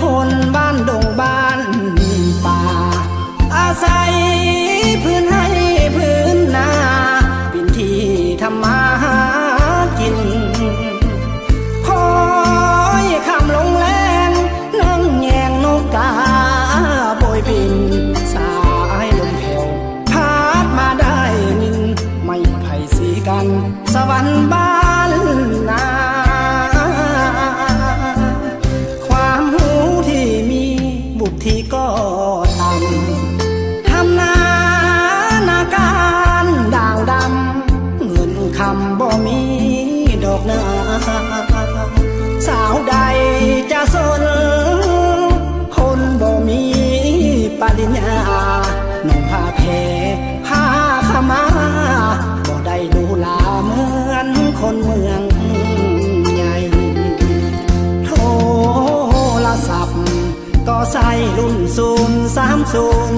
ຄົນບ້ານດົງບ້ານປ່າ ອາໄສພື້ນໄຮ່ພື້ນນາ ເປັນທີ່ທຳມາຫາກິນ ຄອຍຄ່ຳລົງແລງ ນັ່ງແຍງນົກກາໂບຍບິນ ສາຍລົມແຜ່ວ ພັດມາໄດ້ຍິນ ໄມ້ໄຜ່ສີກັນ ສະຫວັນບ້ານນາ ຄວາມຮູ້ທີ່ມີ ວຸດທິກໍຕ່ຳ ທຳນານາການດ່າງດຳ ເງິນຄຳບໍ່ມີດອກນາ ສາວໃດຈະສົນ ຄົນບໍ່ມີປະລິນຍາ ໜຸ່ມຜ້າແພ ຜ້າຂາວມ້າ ບໍ່ໄດ້ຫຼູຫຼາເໝືອນຄົນເມືອງໃຫຍ່ ໂທລະສັບກໍໃຊ້ລຸ້ນສູນສາມສູນ